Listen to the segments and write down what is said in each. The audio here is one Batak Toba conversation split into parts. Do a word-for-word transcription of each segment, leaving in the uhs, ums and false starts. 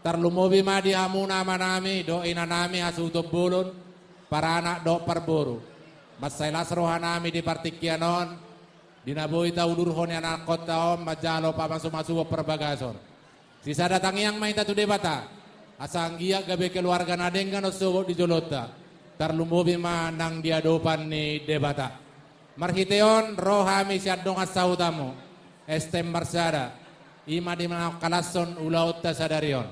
Tarlumobi ma di hamuna amanami dohot inanami hasuhuton bolon, paranak dohot parboru. Mansai las rohanami di partingkian on, di na boi taulurhon ni anakkonta on manjalo pamasumasuon parbagason. Sisada tangiang ma hita tu Debata, asa anggiat gabe keluarga na denggan on sogot di jolonta, tarlumobi ma nang di adopan ni Debata. Marhite on ro hami sian dongan sahutamu, S T M Marsada, i ma di na mangkalashon ulaonta sadari on.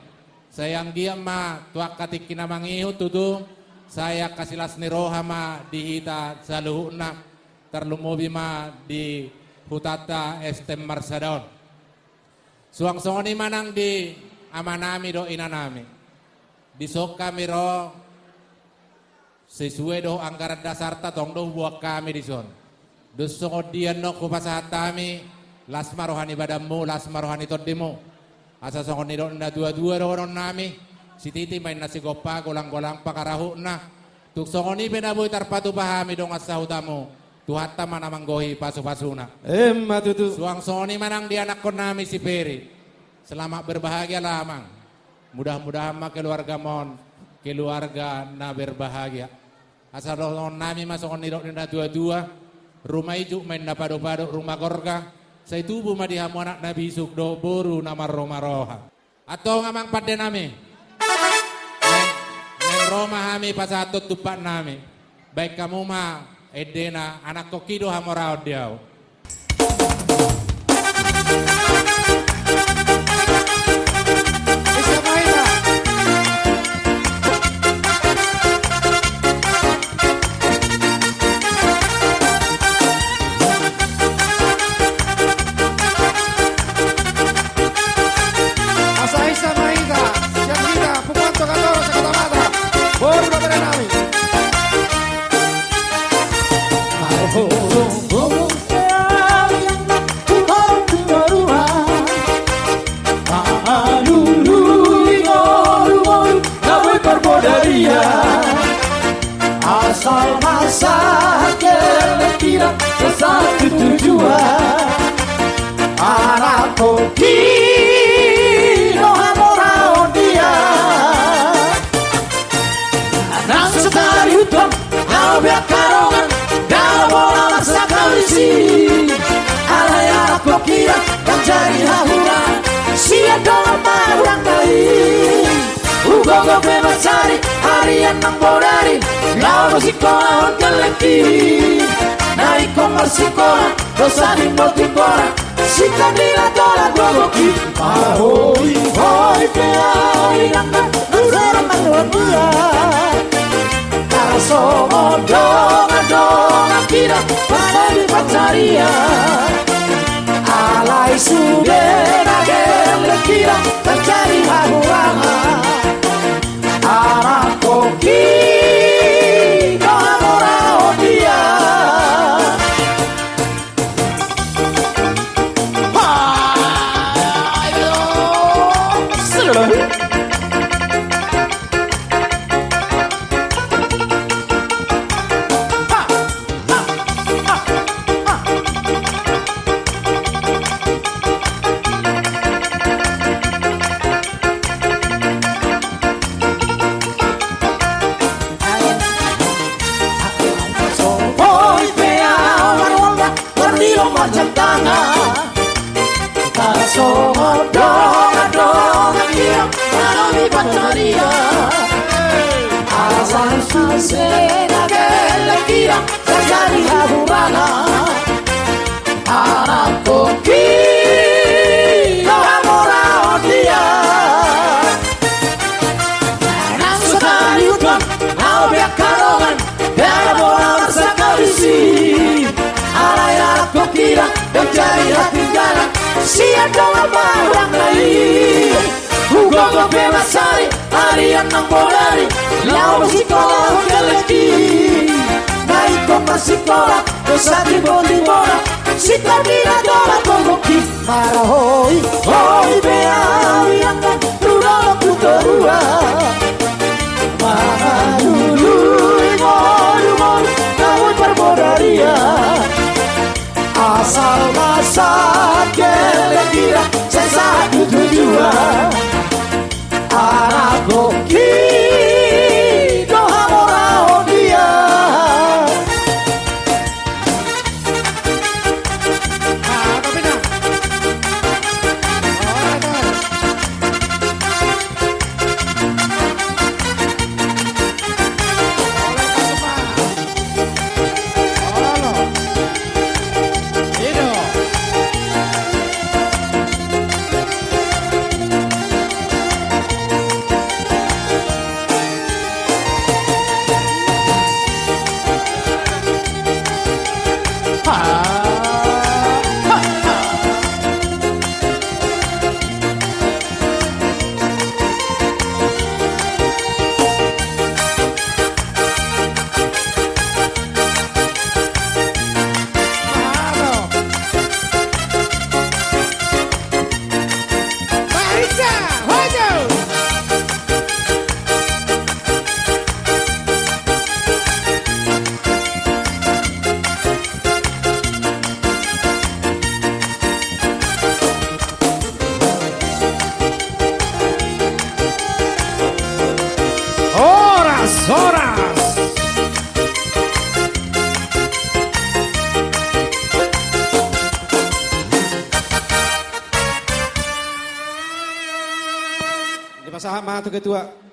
Sai anggiat ma tu angka tingki na mangihut tutu, sai angka silas ni roha ma di hita saluhutna, tarlumobi ma di hutanta S T M Marsada on. Suang songon i ma nang di amanami dohot inanami. Dison hami ro sesuai dohot anggaran dasarta, tong do huboan hami dison. Dung songon dia annon hupasahat hami, las ma roha ni badanmu, las ma roha ni tondimu. Asa songon nidok ni na tuatua dohononnami, sititi ma inna sigompa, golanggolang pangarahutna. Tung songon i pe na boi tarpatupa hami dongan sahutamu, Tuhanta ma na manggohi pasupasuna. Emma tutu. Suang songon i ma nang di anakkonnami si Peri. Selamat berbahagia lah, Amang. Mudah-mudahan ma keluargamon keluarga na berbahagia. Asa dohononnami ma songon nidok ni na tuatua, ruma ijuk ma inna padopadok ruma gorga, sai tubu ma di hamu anak na bisuk dohot boru na marromaroha. Antong amang pandenami, naeng, naeng ro ma hami pasahathon tumpaknami. Baen hamu ma endena, anakkon hi do hamoraon di ahu. Asa isa ma hita, sian hita, punguan Toga Toro se-Kota Batam, boru dohot berenami. Marhorong gogong pe ahu ianakku, marhorong tu toruan, mangalului ngolu-ngolu na boi parbodarian. Asal masa gelek hira, satu tujuan. Anakkon hi do hamoraon dia. Nang so tarihuthon ahu pe angka dongan, ndada pola marsakkallisi. Alai anakkon hira manjadi hahurangan sian dongan marhurang na i. Hugogo pe mansari arian nang bodari, laho pasingkolahon gellengki. Na ingkon marsingkola dohot satimbol-timbolan, sitandina tola gogongki. Marhoi-hoi pe ahu inanna, nunga ro marhobas. Tarsongon dongan-dongan hira, pala di pansarian. Alai sude na gelek hira, manjadi hahurangan. Anakkon hi do hamoraon dia. Hoi pe ahu marhobas, mardilo marjam tangan. Tarsongon dongan-dongan hira, pala di pansarian. Asal sude na gelek hira, manjadi hahurangan. Anakkon hi do hamoraon dia. Nang so tarihuthon ahu pe angka dongan, ndada pola marsakkallisi. Alai anakkon hira manjadi hatinggalan sian dongan marhurang na i. Hugogo pe mansari arian nang bodari, laho pasingkolahon gellengki. Na ingkon marsingkola dohot satimbol-timbolan, sitandina tola gogongki. Marhoi-hoi pe ahu inanna, nunga ro marhobas. Mangalului ngolu-ngolu na boi parbodarian. Asal masa gelek hira, sai satu tujuan. Horas. Dipasahat ma tu ketua.